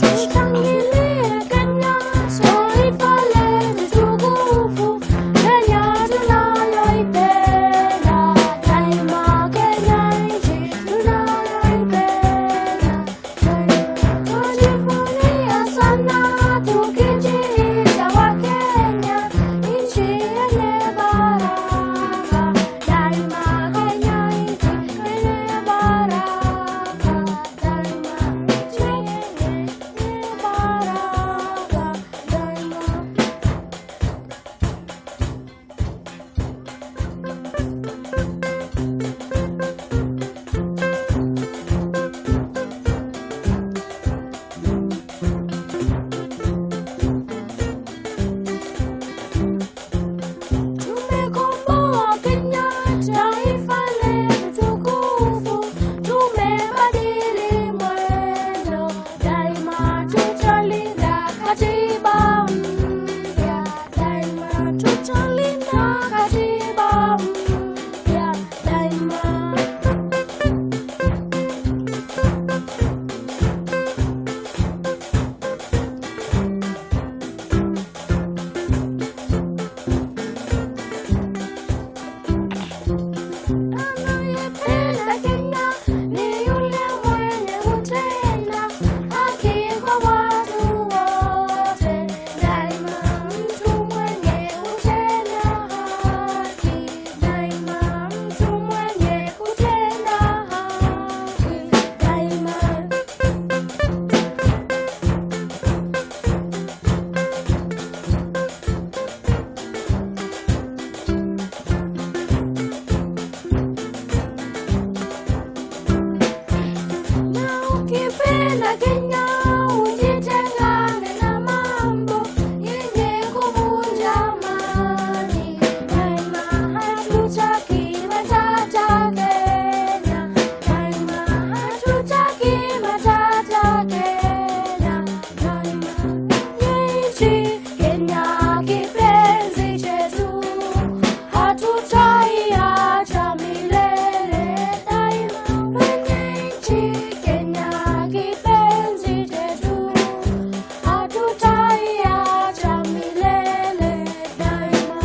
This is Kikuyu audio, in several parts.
Tushangilie Kenya, taifa letu tukufu, Kenya tunayoipenda, daima Kenya nchi tunayoipenda. Tujivunia sana tukijiita Wakenya, nchi yenye baraka, daima Kenya nchi yenye baraka, daima nchi yenye baraka, daima. Tumekomboa Kenya, taifa letu tukufu, tumebadili mwendo, daima tutalinda katiba mpya, daima tutalinda katiba mpya, daima. Anayependa Kenya ni yule mwenye kutenda haki kwa watu wote, daima mtu mwenye kutenda haki, daima mtu mwenye kutenda haki, daima. Na ukipenda Kenya ujitengane na mambo yenye kuvunja amani. Daima hatutaki matata Kenya, daima hatutaki matata Kenya, daima nchi Kenya kipenzi chetu, hatutaiacha milele daima. Kwenye nchi Kenya kipenzi chetu, hatutaiacha milele daima.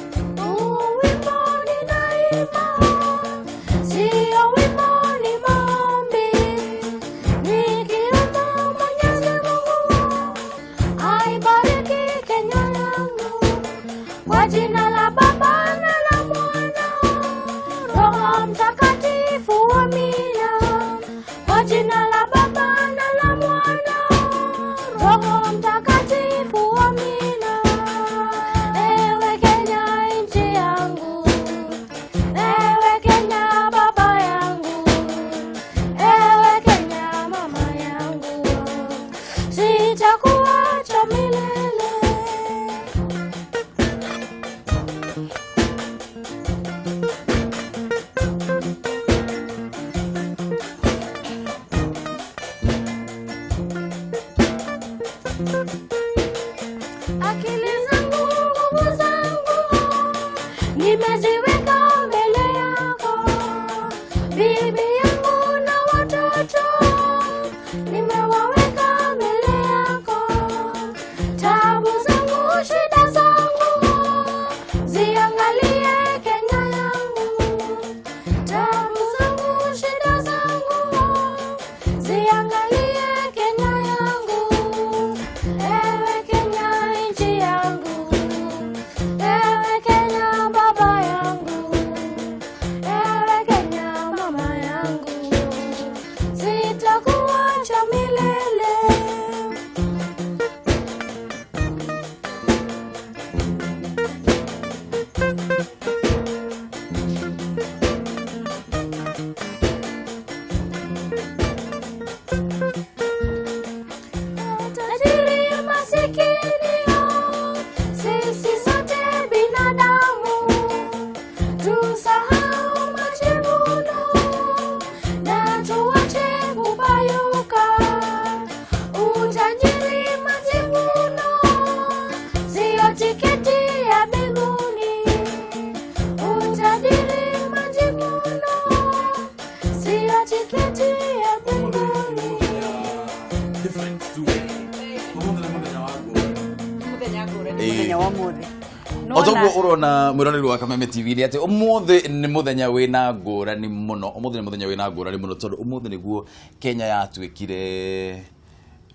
Wimbo ninaimba sio wimbo, ni maombi, nikiomba Mwenyezi Mungu aibariki Kenya yangu kwa jina la Baba na la Mwana Roho Mtakatifu, amina. Kwa jina la Baba na la Mwana Roho Mtakatifu, amina. Ewe Kenya nchi yangu, ewe Kenya baba yangu, ewe Kenya mama yangu, sitakuacha milele. Akili zangu, nguvu zangu, nimeziweka mbele yako. Bibi yangu na watoto, nimewaweka mbele yako. Tabu zangu, shida zangu, ziangalie Kenya yangu. Tabu zangu, shida zangu, ziangalie Kenya yangu. Ewe Kenya nchi yangu, ewe Kenya baba yangu, ewe Kenya mama yangu, sitakuacha milele. Mũthenya wa ũmũthĩ. O toguo ũrona mwĩroreri wa Kameme TV nĩ atĩ ũmũthĩ nĩ mũthenya wĩna ngũrani mũno. Ũmũthĩ nĩ mũthenya wĩna ngũrani mũno tondũ ũmũthĩ nĩguo Kenya yatuĩkire,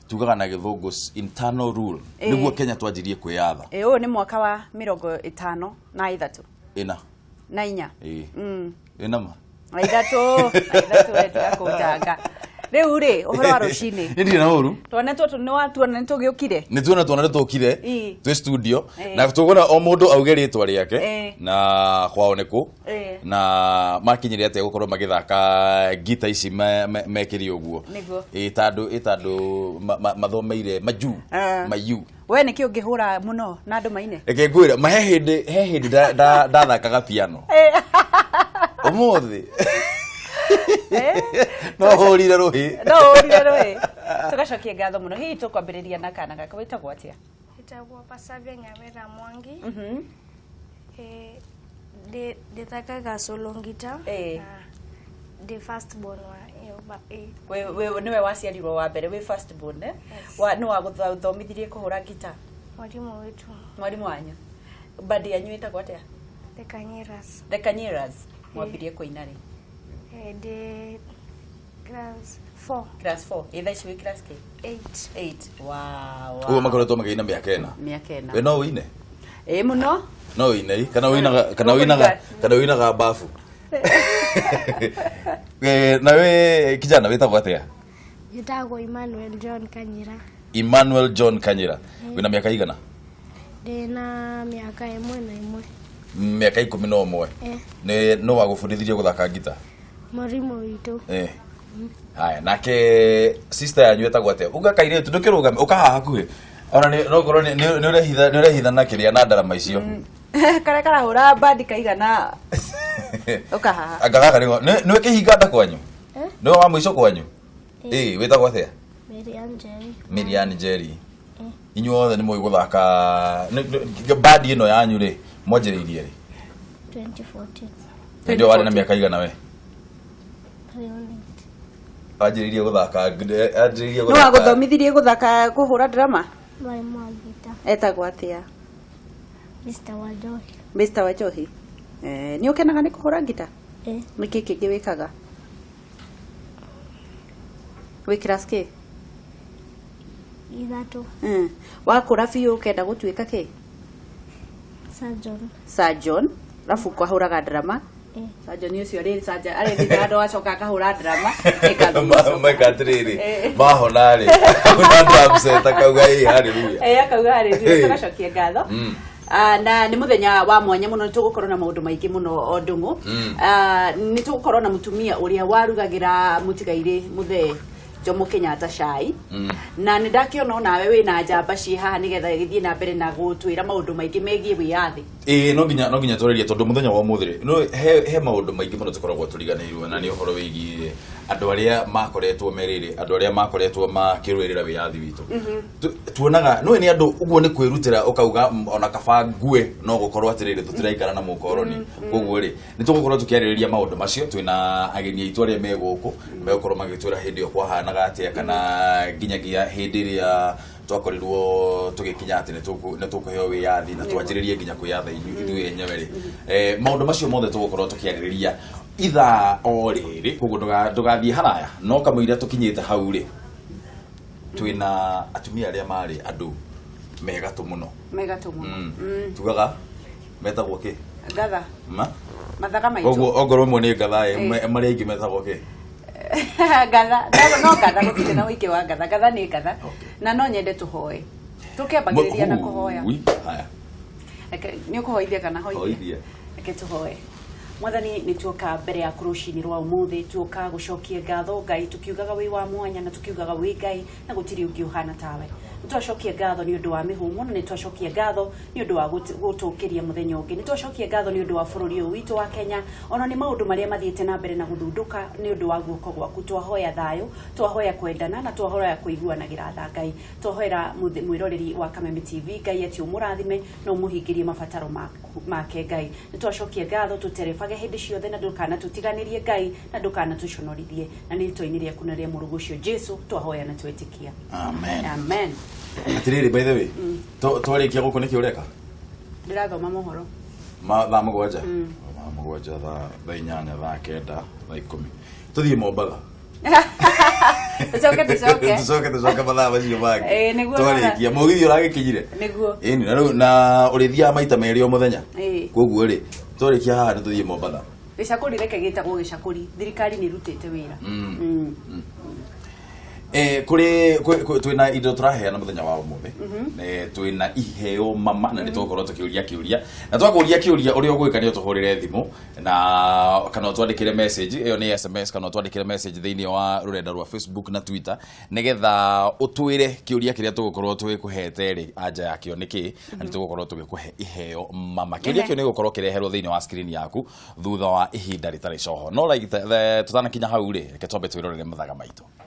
tugaga na gĩthũngũ, internal rule, nĩguo Kenya twanjirie kwĩyatha. Ĩ, ũyũ nĩ mwaka wa 53. Ĩna. Na inya. Ĩ, ĩna ma. Na ithatũ we tiga kũnjanga rĩu rĩ ũhoro wa rũcinĩ. Nĩ ndirĩ na ũru. Twana tũtũ nĩ watuona nĩ tũgĩũkire. Nĩ tuona nĩ tũkire. Twĩ studio na tũgũra o mũndũ auge rĩtwa rĩake na kwao nĩ kũ na makinyire atĩa gũkorwo magĩthaka ngita ici mekĩre ũguo. Nĩguo. Ĩ tandũ mathomeire majuu. Mayu. We nĩkĩ ũngĩhũra mũno na andũ maine? Reke ngwĩre ma, he hĩndĩ ndathakaga piano. Ũmũthĩ no hũrire rũhĩ. No ũrire rũĩ. Tũgacokia ngatho mũno. Hihi tũkwambĩrĩria na kana gaka, wĩtagwo atĩa? Ĩtagwo Pasavia Nyawera Mwangi. Ndĩthakaga solo guitar. Na ndĩ first born wa ĩyo We nĩwe waciarirwo wa mbere, wĩ first born, eh? Yes. Wa nĩ wagũthomithirie kũhũra ngita? Mwarimũ witũ. Mwarimũ wanyu. Bandi yanyu ĩtagwo atĩa? The Kanyiras. The Kanyiras. Mwambirie kũina rĩ? Ndĩ class 4. Class 4. Ĩ thaa ici wĩ class k? 8. 8. Wow, Ũguo makoretwo makĩina mĩaka 4. Mĩaka 4. We no ũine? Ĩ, mũno. No ũine kana ũinaga bafu? Nawe kijana wĩtagwo atĩa? Njĩtagwo Emmanuel John Kanyira. Emmanuel John Kanyira, wĩna mĩaka igana? Ndĩna mĩaka 11. Mĩaka 11. Nĩ no wagũbundithirie gũthaka ngita? Mwarimũ witũ. Haya, nake sister yanyu etagwo atĩa? Uga kairĩtu, ndũkĩrũgame, ũka haha hakuhĩ ona nĩ no korwo nĩ ũrehitha na kĩrĩa na ndarama icio. Karĩa karahũra bandi kaigana, ũka haha. Anga gaka nĩgo nĩwe kĩhinga nda kwanyu? Eh? Nĩwe wa mũico kwanyu? Ĩ, wĩtagwo atĩa? Miriam Njeri. Miriam Njeri. Inyuothe nĩ mũĩ gũthaka bandi ĩno yanyu rĩ, mwanjĩrĩirie rĩ? 2014. Hĩndĩ ĩyo warĩ na mĩaka igana we? 3. Wanjĩrĩirie gũthaka, anjĩrĩirie Nĩ gũthaka. wagũthomithirie gũthaka, kũhũra drama? Mwarimũ wa gita. Etagwo atĩa? Mr. Wajohi. Mr. Wajohi. Nĩ ũkenaga nĩ kũhũra ngita? Eh. Nĩ kĩ kĩngĩ wĩkaga wĩ class k? 3. Wakũra biũ ũkenda gũtuĩka kĩ? Surgeon. Surgeon, arabu kahũraga drama. Surgeon ũcio rĩ, surgeon arĩ thutha andũ, acoka akahũra drama. Meka atĩrĩrĩ, mahona rĩ, na drum set akauga ĩ hallelujah. Akauga hallelujah. Tũgacokia ngatho. Na nĩ mũthenya wa mwanya mũno, nĩ tũgũkorwo na maũndũ maingĩ mũno o ndũng'ũ. Nĩ tũgũkorwo na mũtumia ũrĩa warugagĩra mũtigairĩ mũthee Jomo Kenyatta cai. Na nĩ ndakĩona onawe wĩna njamba ciĩ haha nĩgetha gĩthiĩ na mbere na gũtwĩra maũndũ maingĩ megiĩ wĩyathi. Ĩĩ, no nginya twarĩrie tondũ mũthenya wa ũmũthĩ rĩ, no he maũndũ maingĩ mũno tũkoragwo tũriganĩirwo, na nĩ ũhoro wĩgiĩ andũ arĩa makoretwo merĩrĩ, andũ arĩa makoretwo makĩrũĩrĩra wĩyathi witũ. Tuonaga nĩwe nĩ andũ ũguo nĩ kwĩrutĩra ũkauga, ona kaba ngue no gũkorwo atĩrĩrĩ tũtiraikara na mũkoroni." Koguo rĩ, nĩ tũgũkorwo tũkĩarĩrĩria maũndũ macio twĩna ageni aitũ arĩa me gũkũ, megũkorwo magĩtwĩra hĩndĩ ĩyo kwahanaga atĩa, kana nginyagia hĩndĩ ĩrĩa twakorirwo tũgĩkinya atĩ nĩ tũkũheo wĩyathi na twanjĩrĩrie nginya kwĩyatha ithuĩ enyewe rĩ. Maũndũ macio mothe tũgũkorwo tũkĩarĩrĩria ithaa o rĩrĩ, koguo ndũgathiĩ haraya. No kamũira tũkinyĩte hau rĩ, twĩna atumia arĩa marĩ andũ megatũ mũno. Megatũ mũno. Tugaga metagwo kĩ? Ngatha. Ma. Mathaga maitũ. Koguo ongorwo ĩmwe nĩ ngatha ĩ, marĩa aingĩ metagwo kĩ? Ngatha no ngatha, gũtirĩ na ũingĩ wa ngatha, ngatha nĩ ngatha. Na no nyende tũhoe, tũkĩambagĩrĩria na kũhoya. Ui, haya. Nĩ ũkũhoithia kana hoithie? Hoithia. Reke tũhoe. Mwathani, nĩ tuoka mbere yaku rũcinĩ rwa ũmũthĩ, tuoka gũcokia ngatho Ngai, tukiugaga wĩ wa mwanya na tukiugaga wĩ Ngai na gũtirĩ ũngĩ ũhana tawe. Nĩ twacokia ngatho nĩ ũndũ wa mĩhũmũ, na nĩ twacokia ngatho nĩ ũndũ wa gũtũkĩria mũthenya ũngĩ. Nĩ twacokia ngatho nĩ ũndũ wa bũrũri ũyũ witũ wa Kenya, ona nĩ maũndũ marĩa mathiĩte na mbere na gũthundũka nĩ ũndũ wa guoko gwaku. Twahoya thayũ, twahoya kwendana na twahoya kũiguanagĩra tha. Ngai, twahoera mwĩroreri wa Kameme TV, Ngai, atĩ ũmũrathime na ũmũhingĩrie mabataro make. Ngai, nĩ twacokia ngatho tũterebage. Tũrathimage hĩndĩ ciothe na ndũkanatũtiganĩrie Ngai na ndũkanatũconorithie, na nĩ rĩtwa-inĩ rĩaku na rĩa mũrũguo ũcio Jesu twahoya na twetĩkia. Amen. Amen. Atiriri, by the way, twarĩkia gũkũ nĩkĩ ũreka? Ndĩrathoma mohoro. Ma thaa 7, thaa 7, thaa 8, thaa 9, thaa 10 tũthiĩ Mombatha. Tũcoke, tũcoke. Tũcoke, tũcoke mathaa macio mangĩ. Ĩĩ, nĩguo. Twarĩkia mũgithi ũragĩkinyire. Nĩguo. Ĩni, na rĩu na ũrĩthiaga maita merĩ o mũthenya. Koguo rĩ, twarĩkia haha nĩ tũthiĩ Mombatha. Gĩcakũri, reke gĩtagwo gĩcakũri, thirikari nĩ ĩrutĩte wĩra. Kũrĩ twĩna indo tũraheana mũthenya wa ũmũthĩ. Twĩna iheo mama, na nĩ tũgũkorwo tũkĩũria kĩũria, na twakũria kĩũria, ũrĩa ũgwĩka nĩ ũtũhũrĩre thimũ na kana ũtwandĩkĩre message, ĩyo nĩ SMS, kana ũtwandĩkĩre message thĩinĩ wa rũrenda rwa Facebook na Twitter, nĩgetha ũtwĩre kĩũria kĩrĩa tũgũkorwo tũgĩkũhete rĩ, anja yakĩo nĩ kĩ, na nĩ tũgũkorwo tũgĩkũhe iheo mama. Kĩũria kĩu nĩ gũkorwo kĩreherwo thĩinĩ wa screen yaku thutha wa ihinda rĩtarĩ coho, no like tũtanakinya hau rĩ, reke twambe twĩrorere mathaga maitũ.